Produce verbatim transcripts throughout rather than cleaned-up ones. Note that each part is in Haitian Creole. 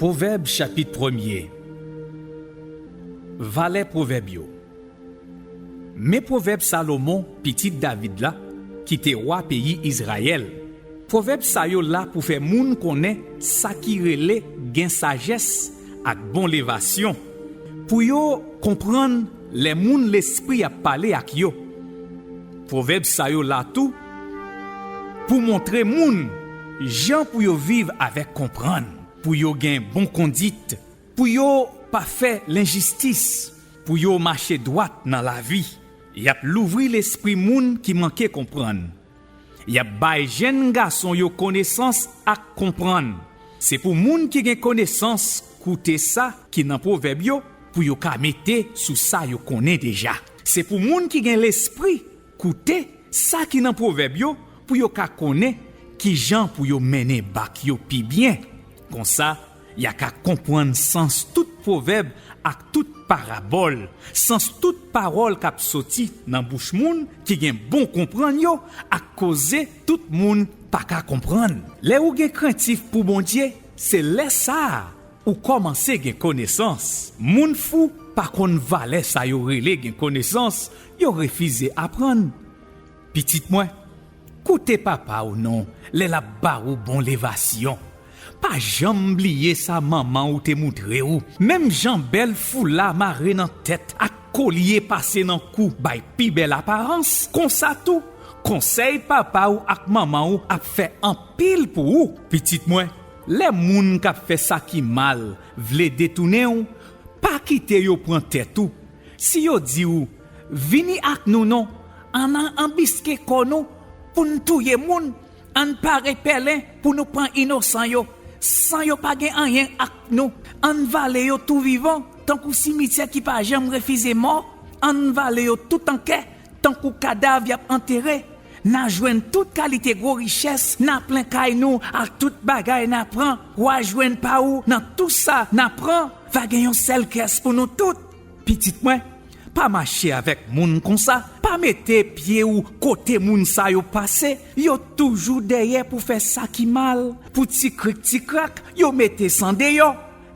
Pwovèb chapit premye. Valè pwovèb yo. Men pwovèb Salomon, pitit David la, ki te wa peyi Izrayèl. Pwovèb sa yo la pou fè moun konnen sa ki rele gen sajès ak bon levasyon, pou yo konprann lè moun lespri ap pale ak yo. Pwovèb sa yo la tou pou montre moun jan pou yo viv avèk konprann, pou yo gen bon kondit, pou yo pa fè lenjistis, pou yo mache dwat nan lavi. Y ap louvri lespri moun ki manke konprann. Y ap bay jèn gason yo konesans ak konprann. Se pou moun ki gen konesans koute sa ki nan pwovèb yo, pou yo ka mete sou sa yo konnen deja. Se pou moun ki gen lespri koute sa ki nan pwovèb yo, pou yo ka konnen ki jan pou yo mennen bak yo pi byen. Konsa, y a ka konprann sans tout pwovèb ak tout parabòl, sans tout pawòl k ap soti nan bouch moun ki gen bon konprann yo ak koze tout moun pa ka konprann. Lè ou gen krentif pou Bondye, se lè sa a ou kòmanse gen konesans. Moun fou pa konn valè sa yo rele gen konesans, yo refize aprann. Pitit mwen, koute papa w non, lè l ap ba ou bon levasyon. Pa janm bliye sa manman ou te moutre ou. Menm jan bèl foula mare nan tèt ak kolye pase nan kou bay pi bèl aparans, konsa tou, konsèy papa ou ak manman ou ap fè anpil pou ou. Pitit mwen, lè moun k ap fè sa ki mal vle detounen w, pa kite yo pran tèt ou. Si yo di w, "Vini ak nou non, ann anbiske kò nou pou n touye moun, ann pare pèlen pou nou pran inosan yo, san yo pa gen anyen ak nou, ann vale yo tou vivan, tankou simityè ki pa janm refize mò, ann vale yo tout an kè, tankou kadav y ap antere." N a jwenn tout kalite gwo richès, n a plen kay nou ak tout bagay n a pran. W a jwenn pa ou nan tou sa n a pran. Va gen yon sèl kès pou nou tout. Pitit mwen, pa mache avèk moun konsa. Pa mete pye ou kote moun sa yo pase. Yo toujou dèyè pou fè sa ki mal. Pou ti krik ti krak, yo mete san deyò.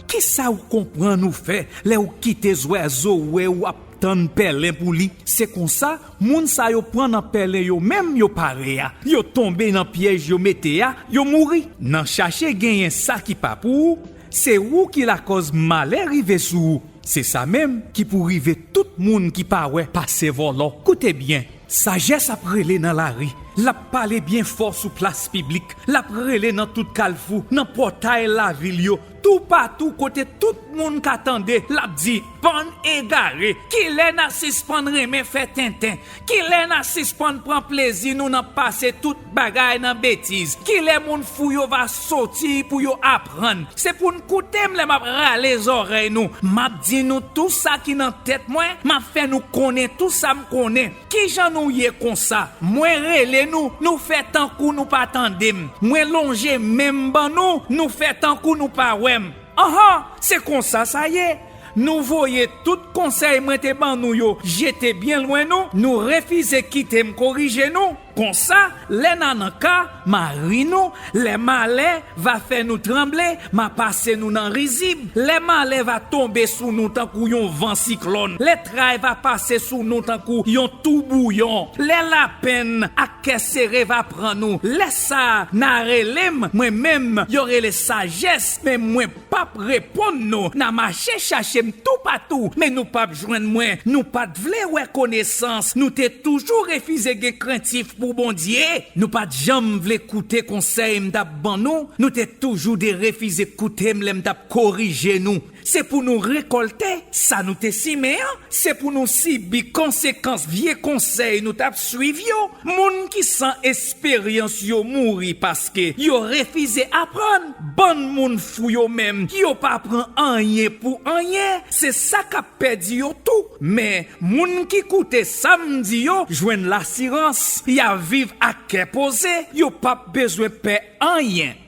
Kisa w konprann ou fè lè w kite zwèzo wè w ap tann pèlen pou li? Se konsa, moun sa yo pran nan pèlen yo menm yo pare a. Yo tonbe nan pyèj yo mete a, yo mouri. Nan chache genyen sa ki pa pou ou, se ou ki lakòz malè rive sou ou. Se sa menm ki pou rive tout moun ki pa wè pase vòlò. Koute byen, sajès ap rele nan lari. L ap pale byen fò sou plas piblik. L ap rele nan tout kalfou, nan pòtay lavil yo. Toupatou kote tout moun ka tande, l ap di, "Bann egare, kilè n a sispann renmen fè tenten? Kilè n a sispann pran plezi nou nan pase tout bagay nan betiz? Kilè moun fou yo va soti pou yo aprann?" Se pou n koute m lè m ap rale zòrèy nou. M ap di nou tou sa ki nan tèt mwen, m ap fè nou konnen tou sa m konnen. Kijan nou ye konsa? Mwen rele nou, nou fè tankou nou pa tande m. Mwen lonje men m ban nou, nou fè tankou nou pa wè m. Anhan, se konsa sa ye. Nou voye tout konsèy mwen te ban nou yo jete byen lwen nou, nou refize kite m korije nou. Konsa, lè n a nan ka, m a ri nou, lè malè va fè nou tranble, m a pase nou nan rizib. Lè malè va tonbe sou nou tankou yon van siklòn, lè tray va pase sou nou tankou yon toubouyon, lè lapenn ak kè sere va pran nou, lè sa a, n a rele m, mwen menm, yo rele sajès, men mwen p ap reponn nou. N a mache chache m toupatou, men nou p ap jwenn mwen. Nou pa t vle wè konesans. Nou te toujou refize gen krentif pou Bondye. Nou pa t janm vle koute konsèy m t ap ban nou. Nou te toujou de refize koute m lè m t ap korije nou. Se pou nou rekòlte sa nou te simen an. Se pou nou sibi konsekans vye konsèy nou t ap swiv yo. Moun ki san esperyans yo mouri paske yo refize aprann. Bann moun fou yo menm, yo pa pran anyen pou anyen. Se sa k ap pèdi yo tou. Men, moun ki koute sa m di yo jwenn lasirans. Y ap viv ak kè poze. Yo p ap bezwen pè anyen.